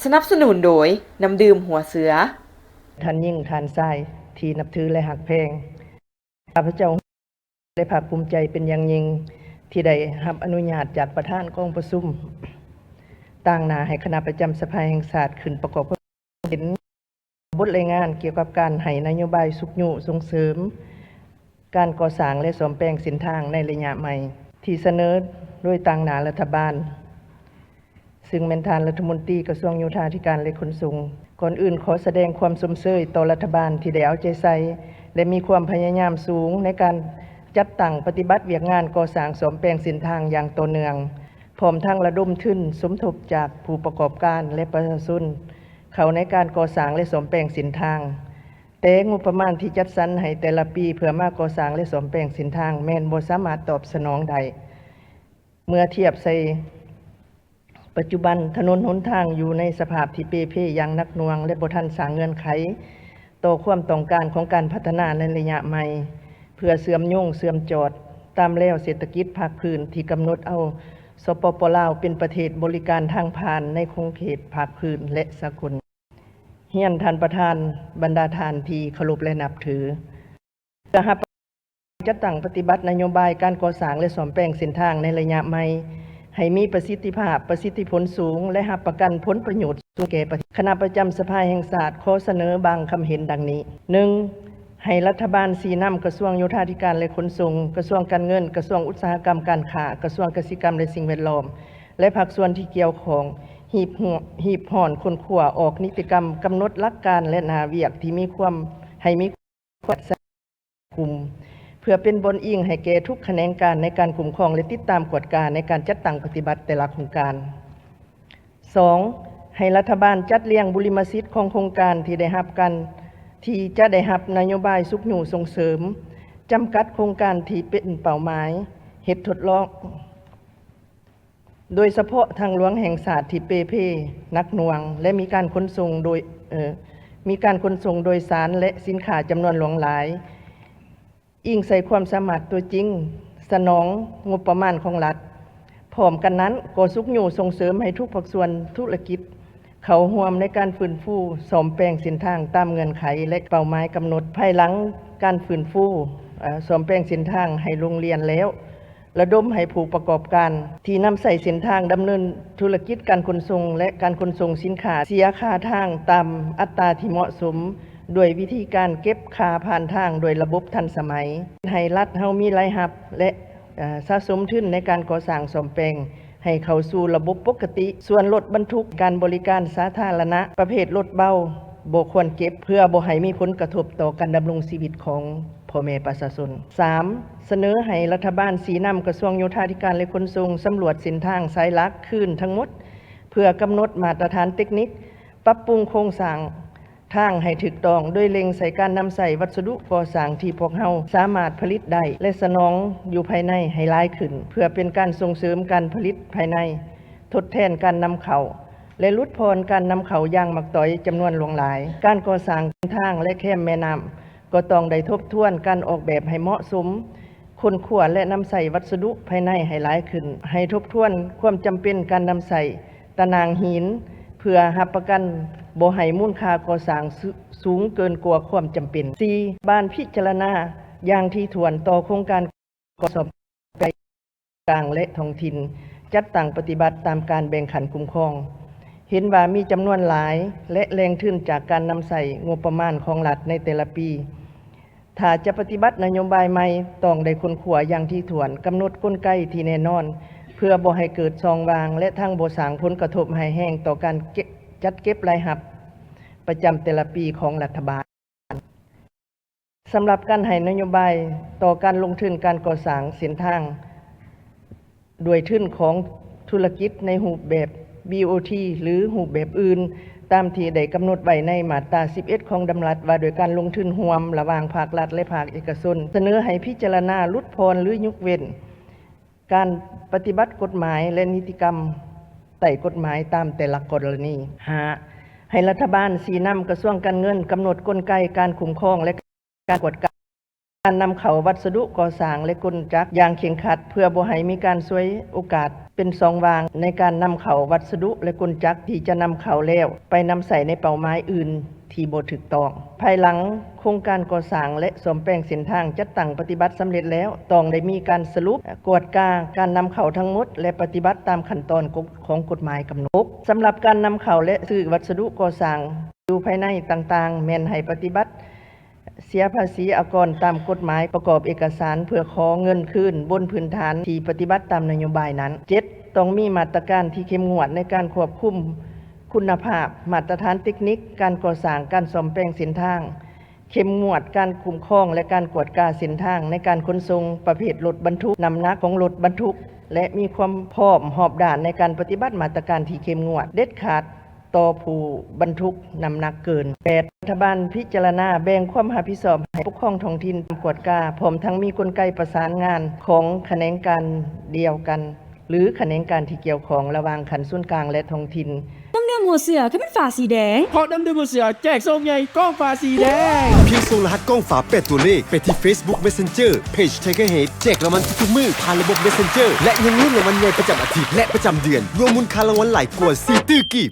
ສະໜັບສະໜູນໂດຍ ນ້ຳດື່ມຫົວເສືອ. ທ່ານຍິງ ທ່ານຊາຍ ທີ່ນັບຖື ແລະ ຮັກແພງ, ຂ້າພະເຈົ້າ ແລະ ພາກພູມໃຈເປັນຢ່າງຍິ່ງ ທີ່ໄດ້ຮັບອະນຸຍາດຈາກປະທານກອງປະຊຸມ ຕາງໜ້າໃຫ້ຄະນະປະຈຳສະພາແຫ່ງຊາດ ຂຶ້ນປະກອບຄວາມເຫັນບົດລາຍງານກ່ຽວກັບການໃຫ້ນະໂຍບາຍຊຸກຍູ້ສົ່ງເສີມ ການກໍ່ສ້າງ ແລະ ສ້ອມແປງເສັ້ນທາງໃນໄລຍະໃໝ່ ທີ່ສະເໜີໂດຍຕາງໜ້າລັດຖະບານ, ຊຶ່ງແມ່ນທ່ານລັດຖະມົນຕີກະຊວງໂຍທາທິການ ແລະ ຂົນສົ່ງ. ກ່ອນອື່ນຂໍສະແດງຄວາມຊົມເຊີຍຕໍ່ລັດຖະບານທີ່ໄດ້ເອົາໃຈໃສ່ ແລະ ມີຄວາມພະຍາຍາມສູງໃນການຈັດຕັ້ງປະຕິບັດວຽກງານກໍ່ສ້າງສ້ອມແປງເສັ້ນທາງຢ່າງຕໍ່ເນື່ອງ, ພ້ອມທັງລະດົມທຶນສົມທົບຈາກຜູ້ປະກອບການ ແລະ ປະຊາຊົນ ເຂົ້າໃນການກໍ່ສ້າງ ແລະ ສ້ອມແປງເສັ້ນທາງ. ແຕ່ງົບປະມານທີ່ຈັດສັນໃຫ້ແຕ່ລະປີເພື່ອມາກໍ່ສ້າງ ແລະ ສ້ອມແປງເສັ້ນທາງ ແມ່ນບໍ່ສາມາດຕອບສະໜອງໄດ້. ເມື່ອທຽບໃສ່ປັດຈຸບັນ, ຖະໜົນຫົນທາງຢູ່ໃນສະພາບທີ່ເປ່ເພຢ່າງໜັກໜ່ວງ ແລະ ບໍ່ທັນສ້າງເງື່ອນໄຂຕໍ່ຄວາມຕ້ອງການຂອງການພັດທະນາໃນໄລຍະໃໝ່ ເພື່ອເຊື່ອມໂຍງເຊື່ອມຈອດຕາມແລວເສດຖະກິດພາກພື້ນທີ່ກຳນົດເອົາ ສປປ ລາວ ເປັນປະເທດບໍລິການທາງຜ່ານໃນຂົງເຂດພາກພື້ນ ແລະ ສາກົນ. ຮຽນທ່ານປະທານ, ບັນດາທ່ານທີ່ເຄົາລົບ ແລະ ນັບຖື, ເພື່ອຮັບປະກັນຈັດຕັ້ງປະຕິບັດນະໂຍບາຍການກໍ່ສ້າງ ແລະ ສ້ອມແປງເສັ້ນທາງໃນໄລຍະໃໝ່ ໃຫ້ມີປະສິດທິພາບ, ປະສິດທິຜົນສູງ ແລະ ຮັບປະກັນຜົນປະໂຫຍດສູງແກ່ປະເທດ, ຄະນະປະຈຳສະພາແຫ່ງຊາດຂໍສະເໜີບາງຄຳເຫັນດັ່ງນີ້. ໜຶ່ງ, ໃຫ້ລັດຖະບານຊີ້ນຳກະຊວງໂຍທາທິການ ແລະ ຂົນສົ່ງ, ກະຊວງການເງິນ, ກະຊວງອຸດສາຫະກຳການຄ້າ, ກະຊວງກະສິກຳ ແລະ ສິ່ງແວດລ້ອມ ແລະ ພາກສ່ວນທີ່ກ່ຽວຂ້ອງ ຮີບຮ້ອນ, ຮີບຮ້ອນຄົ້ນຄວ້າອອກນິຕິກຳ, ກຳນົດຫຼັກການ ແລະ ໜ້າວຽກທີ່ມີຄວາມ, ໃຫ້ມີຄວາມ ເພື່ອເປັນບ່ອນອີງໃຫ້ແກ່ທຸກຂະແໜງການໃນການຄຸ້ມຄອງ ແລະ ຕິດຕາມກວດກາໃນການຈັດຕັ້ງປະຕິບັດແຕ່ລະໂຄງການ. ສອງ, ໃຫ້ລັດຖະບານຈັດລຽງບຸລິມະສິດຂອງໂຄງການທີ່ໄດ້ຮັບການ, ທີ່ຈະໄດ້ຮັບນະໂຍບາຍຊຸກຍູ້ສົ່ງເສີມ, ຈຳກັດໂຄງການທີ່ເປັນເປົ້າໝາຍເຮັດທົດລອງ, ໂດຍສະເພາະທາງຫຼວງແຫ່ງຊາດທີ່ເປ່ເພໜັກໜ່ວງ ແລະ ມີການຂົນສົ່ງໂດຍ, ເອີ, ມີການຂົນສົ່ງໂດຍສານ ແລະ ສິນຄ້າຈຳນວນຫຼວງຫຼາຍ, ອີງໃສ່ຄວາມສາມາດຕົວຈິງ, ສະໜອງງົບປະມານຂອງລັດ. ພ້ອມກັນນັ້ນ, ກໍຊຸກຍູ້ສົ່ງເສີມໃຫ້ທຸກພາກສ່ວນທຸລະກິດເຂົ້າຮ່ວມໃນການຟື້ນຟູສ້ອມແປງເສັ້ນທາງຕາມເງື່ອນໄຂ ແລະ ເປົ້າໝາຍກຳນົດ. ພາຍຫຼັງການຟື້ນຟູ, ເອີ, ສ້ອມແປງເສັ້ນທາງໃຫ້ລົງລຽນແລ້ວ, ລະດົມໃຫ້ຜູ້ປະກອບການທີ່ນຳໃຊ້ເສັ້ນທາງດຳເນີນທຸລະກິດການຂົນສົ່ງ ແລະ ການຂົນສົ່ງສິນຄ້າເສຍຄ່າທາງຕາມອັດຕາທີ່ເໝາະສົມ ດ້ວຍວິທີການເກັບຄ່າຜ່ານທາງໂດຍລະບົບທັນສະໄໝ, ໃຫ້ລັດເຮົາມີລາຍຮັບ ແລະ ເອີ ສະສົມທຶນໃນການກໍ່ສ້າງສ້ອມແປງໃຫ້ເຂົ້າສູ່ລະບົບປົກກະຕິ. ສ່ວນລົດບັນທຸກ, ການບໍລິການສາທາລະນະປະເພດລົດເບົາ ບໍ່ຄວນເກັບ ເພື່ອບໍ່ໃຫ້ມີຜົນກະທົບຕໍ່ການດຳລົງຊີວິດຂອງພໍ່ແມ່ປະຊາຊົນ. ສາມ, ສະເໜີໃຫ້ລັດຖະບານຊີ້ນຳກະຊວງໂຍທາທິການ ແລະ ຂົນສົ່ງ ສຳຫຼວດເສັ້ນທາງສາຍຫຼັກຄືນທັງໝົດ ເພື່ອກຳນົດມາດຕະຖານເຕັກນິກ, ປັບປຸງໂຄງສ້າງທາງໃຫ້ຖືກຕ້ອງ, ໂດຍເລັ່ງໃສ່ການນຳໃຊ້ວັດສະດຸກໍ່ສ້າງທີ່ພວກເຮົາສາມາດຜະລິດໄດ້ ແລະ ສະໜອງຢູ່ພາຍໃນໃຫ້ຫຼາຍຂຶ້ນ, ເພື່ອເປັນການສົ່ງເສີມການຜະລິດພາຍໃນ, ທົດແທນການນຳເຂົ້າ ແລະ ຫຼຸດຜ່ອນການນຳເຂົ້າຢາງໝາກຕອຍຈຳນວນຫຼວງຫຼາຍ. ການກໍ່ສ້າງທາງ ແລະ ແຄມແມ່ນ້ຳ ກໍຕ້ອງໄດ້ທົບທວນການອອກແບບໃຫ້ເໝາະສົມ, ຄົ້ນຄວ້າ ແລະ ນຳໃຊ້ວັດສະດຸພາຍໃນໃຫ້ຫຼາຍຂຶ້ນ, ໃຫ້ທົບທວນຄວາມຈຳເປັນການນຳໃຊ້ຕາໜ່າງຫີນ ເພື່ອຮັບປະກັນບໍ່ໃຫ້ມູນຄ່າກໍ່ສ້າງສູງເກີນກວ່າຄວາມຈຳເປັນ. ສີ່, ບານພິຈາລະນາຢ່າງຖີ່ຖ້ວນຕໍ່ໂຄງການ ກໍສອບກາງ ແລະ ທ້ອງຖິ່ນ ຈັດຕັ້ງປະຕິບັດຕາມການແບ່ງຂັ້ນຄຸ້ມຄອງ, ເຫັນວ່າມີຈຳນວນຫຼາຍ ແລະ ແຫຼ່ງທຶນຈາກການນຳໃຊ້ງົບປະມານຂອງລັດໃນແຕ່ລະປີ. ຖ້າຈະປະຕິບັດນະໂຍບາຍໃໝ່, ຕ້ອງໄດ້ຄົ້ນຄວ້າຢ່າງຖີ່ຖ້ວນ, ກຳນົດກົນໄກທີ່ແນ່ນອນ ເພື່ອບໍ່ໃຫ້ເກີດຊ່ອງວ່າງ ແລະ ທັງບໍ່ສ້າງຜົນກະທົບຮ້າຍແຮງຕໍ່ການເກັບ, ຈັດເກັບລາຍຮັບປະຈຳແຕ່ລະປີຂອງລັດຖະບານ. ສຳລັບການໃຫ້ນະໂຍບາຍຕໍ່ການລົງທຶນການກໍ່ສ້າງເສັ້ນທາງ ດ້ວຍທຶນຂອງທຸລະກິດໃນຮູບແບບ ບີໂອທີ ຫຼື ຮູບແບບອື່ນ, ຕາມທີ່ໄດ້ກຳນົດໄວ້ໃນມາດຕາສິບເອັດ ຂອງດຳລັດວ່າດ້ວຍການລົງທຶນຮ່ວມລະຫວ່າງພາກລັດ ແລະ ພາກເອກະຊົນ, ສະເໜີໃຫ້ພິຈາລະນາຫຼຸດຜ່ອນ ຫຼື ຍົກເວັ້ນ ການປະຕິບັດກົດໝາຍ ແລະ ນິຕິກຳໃຕ້ກົດໝາຍຕາມແຕ່ລະກໍລະນີ. ຫ້າ, ໃຫ້ລັດຖະບານຊີ້ນຳກະຊວງການເງິນກຳນົດກົນໄກການຄຸ້ມຄອງ ແລະ ການກວດກາ ການນຳເຂົ້າວັດສະດຸກໍ່ສ້າງ ແລະ ກົນຈັກຢ່າງເຄັ່ງຄັດ ເພື່ອບໍ່ໃຫ້ມີການສວຍໂອກາດ ເປັນຊ່ອງວ່າງໃນການນຳເຂົ້າວັດສະດຸ ແລະ ກົນຈັກທີ່ຈະນຳເຂົ້າແລ້ວໄປນຳໃຊ້ໃນເປົ້າໝາຍອື່ນທີ່ບໍ່ຖືກຕ້ອງ. ພາຍຫຼັງໂຄງການກໍ່ສ້າງ ແລະ ສ້ອມແປງເສັ້ນທາງຈັດຕັ້ງປະຕິບັດສຳເລັດແລ້ວ, ຕ້ອງໄດ້ມີການສະຫຼຸບ, ກວດກາການນຳເຂົ້າທັງໝົດ ແລະ ປະຕິບັດຕາມຂັ້ນຕອນກົດ ຂອງກົດໝາຍກຳນົດ. ສຳລັບການນຳເຂົ້າ ແລະ ຊື້ວັດສະດຸກໍ່ສ້າງຢູ່ພາຍໃນຕ່າງໆ ແມ່ນໃຫ້ປະຕິບັດ ເສຍພາສີອາກອນຕາມກົດໝາຍ, ປະກອບເອກະສານເພື່ອຂໍເງິນຄືນບົນພື້ນຖານທີ່ປະຕິບັດຕາມນະໂຍບາຍນັ້ນ. ເຈັດ, ຕ້ອງມີມາດຕະການທີ່ເຂັ້ມງວດໃນການຄວບຄຸມຄຸນນະພາບ, ມາດຕະຖານເຕັກນິກການກໍ່ສ້າງ, ການສ້ອມແປງເສັ້ນທາງ, ເຂັ້ມງວດການຄຸ້ມຄອງ ແລະ ການກວດກາເສັ້ນທາງໃນການຂົນສົ່ງປະເພດລົດບັນທຸກ, ນ້ຳໜັກຂອງລົດບັນທຸກ ແລະ ມີຄວາມພ້ອມຮອບດ້ານໃນການປະຕິບັດມາດຕະການທີ່ເຂັ້ມງວດ, ເດັດຂາດ ຕໍ່ຜູ້ບັນທຸກນ້ຳໜັກເກີນ. ແປດ, ລັດຖະບານພິຈາລະນາແບ່ງຄວາມຮັບຜິດຊອບໃຫ້ປົກຄອງທ້ອງຖິ່ນກວດກາ, ພ້ອມທັງມີກົນໄກປະສານງານຂອງຂະແໜງການດຽວກັນ ຫຼື ຂະແໜງການທີ່ກ່ຽວຂ້ອງລະຫວ່າງຂັ້ນສູນກາງ ແລະ ທ້ອງຖິ່ນ. ນ້ຳດື່ມຫົວເສືອຄືແມ່ນຝາສີແດງ ເພາະນ້ຳດື່ມຫົວເສືອແຈກຊອງໃຫຍ່ກ້ອງຝາສີແດງ. ພຽງສົ່ງລະຫັດກ້ອງຝາແປດຕົວເລກໄປທີ່ Facebook Messenger Page Tiger Head ແຈກລາງວັນທຸກໆມື້ຜ່ານລະບົບ Messenger ແລະ ຍັງລຸ້ນລາງວັນໃຫຍ່ປະຈຳອາທິດ ແລະ ປະຈຳເດືອນ ລວມມູນຄ່າລາງວັນຫຼາຍກວ່າສີ່ຕື້ກີບ.